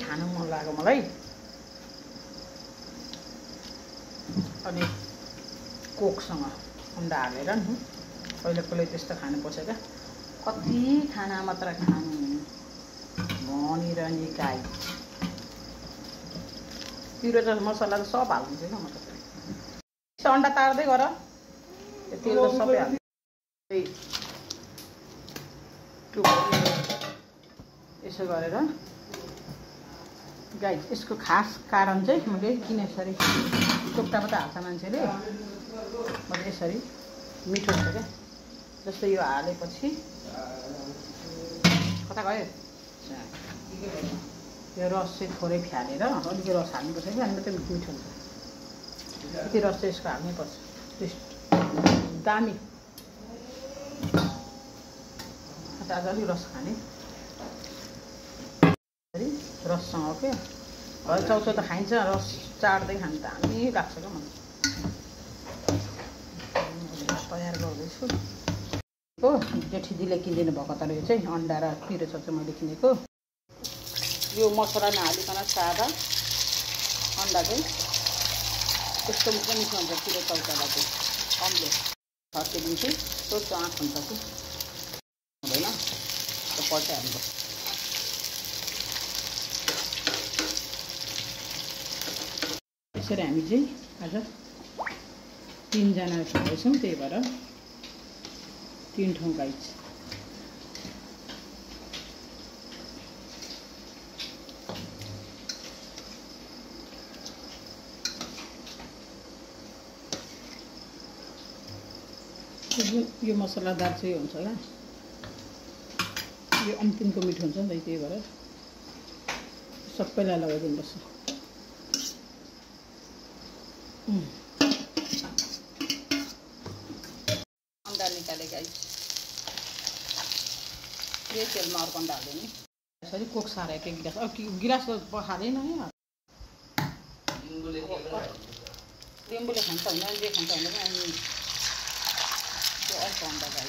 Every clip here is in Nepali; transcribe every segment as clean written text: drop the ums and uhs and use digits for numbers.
खानु मन लाग्यो मलाई। अनि कोकसँग अन्डा हालेर नि कहिले कहिले त्यस्तो खानुपर्छ क्या। कति खाना मात्र खानु भनिरहने गाई। पिरो र मसला त सब हाल्छु क्या म त। अन्डा तार्दै गर तेल त सबै हाल्नु। यसो गरेर गाई यसको खास कारण चाहिँ मैले किन यसरी टोक्टा मात्रै हाल्छ मान्छेले, मैले यसरी मिठो हुन्छ क्या। जस्तै यो हालेपछि कता गयो यो रस चाहिँ थोरै फ्यालेर अलिकति रस हाल्नुपर्छ कि अनि मात्रै मिठो हुन्छ। यति रस चाहिँ यसको हाल्नैपर्छ। दामी आज अलिक रस खाने रससँग के घर चाउचाउ त खाइन्छ, रस चाड्दै खानु दामी लाग्छ क्या मलाई। तयार गर्दैछु हो। जेठीदीले किनिदिनु भएको तर यो चाहिँ अन्डा र पिरो छ चाहिँ मैले किनेको। यो मसला नहालिकन सादा अन्डा चाहिँ त्यस्तो पनि मिठो हुन्छ। पिरो चौचालाई चाहिँ कमले छर्किदिन्छु त्यो चाँट हुन्छ कि हुँदैन त्यो पल्टाइहाल्नुपर्छ। यसरी हामी चाहिँ आज 3 जना खाँदैछौँ, त्यही भएर 3 ठाउँ गाई छ। यो मसलादार चाहिँ हुन्छ होला, यो अन्तिमको मिठो हुन्छ नि त, त्यही भएर सबैलाई लगाइदिनुपर्छ। अन्डा निकाले गाई यही तेलमा अर्को अन्डा हाल्दैन नि। यसरी कोक सार एक गिलास, अब गिलास त पखालेन नि। लिम्बुले खान्छ होइन, जे खान्छ होइन अनि त्यो अर्को अन्डा गाई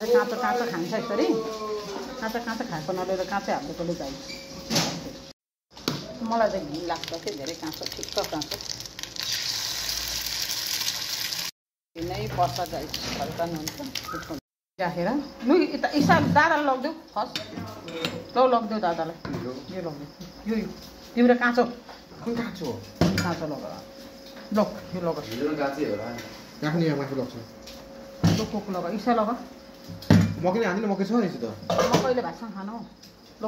काँचो काँचो खान्छ। यसरी काँचो काँचो खाएको नलिएर काँचै हाल्नुकोले गाई। मलाई चाहिँ घिन लाग्छ कि धेरै काँचो, ठिक्क काँचो नै पर्छ गाई। हल्का हुन्छ राखेर लु यता इसा दादालाई लगिदेऊ फर्स्ट। लगिदेऊ दादालाई, यो लगिदेऊ। यो तिम्रो काँचो काँचो काँचो लग ल, यो लग लु कोक लग, इसा लग। मकैले हान्दिनँ, मकै छ रहेछ त। मकैले भातसँग खानु ल,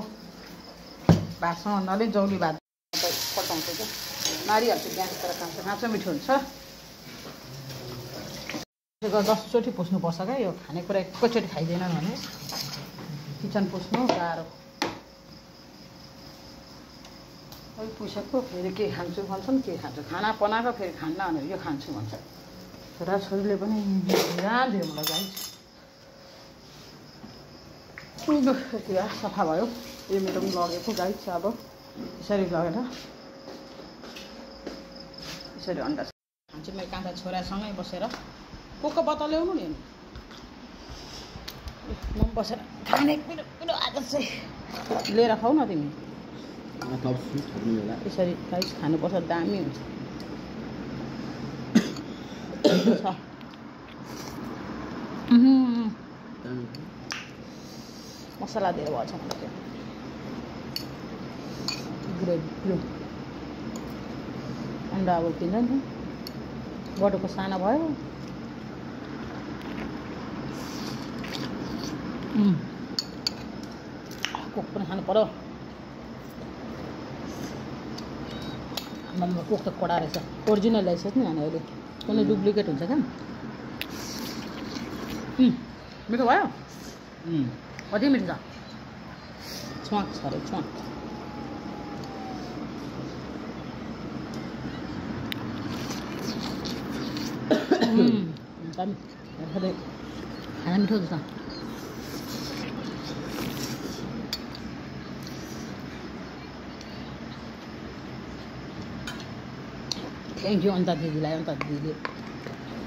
भातसँग नले जौली भात पटाउँछ क्या, मारिहाल्छ ग्यास। तर काँचो काँचो मिठो हुन्छ। 10 चोटि पुस्नुपर्छ क्या यो खानेकुरा, एकैचोटि खाइँदैन भने किचन पुस्नु गाह्रो। पुसेको फेरि के खान्छु भन्छन्, के खान्छु खाना बनाएको फेरि खान्न भनेर यो खान्छु भन्छ। छोराछोरीले पनि ध्यान दियो मलाई गाई। सफा भयो यो मेरो पनि लगेको गाई छ। अब यसरी लगेर यसरी अन्डा खान्छु मैले काँचा छोरासँगै बसेर। कोको बोतल ल्याउनु नि, म बसेर खाने कुरो आज चाहिँ लिएर खाऊ न तिमी। यसरी राइस खानुपर्छ, दामी हुन्छ। मसला धेरै भएछ मलाई त्यो ग्रेभी। अन्डा अब किन्छ नि, बटुको सानो भयो। कोक पनि खानु पर्यो। आमामा कोक त कडा रहेछ, ओरिजिनल रहेछ नि अनि अहिले कुनै डुप्लिकेट हुन्छ क्या। मिठो भयो, कति मिठो छ, छुवाक छ अरे छुवाक। खाना मिठो छ। थ्याङ्क यू अन्त दिदीलाई, अन्त दिदीले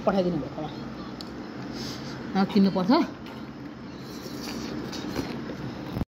पठाइदिनु भएको। किन्नुपर्छ।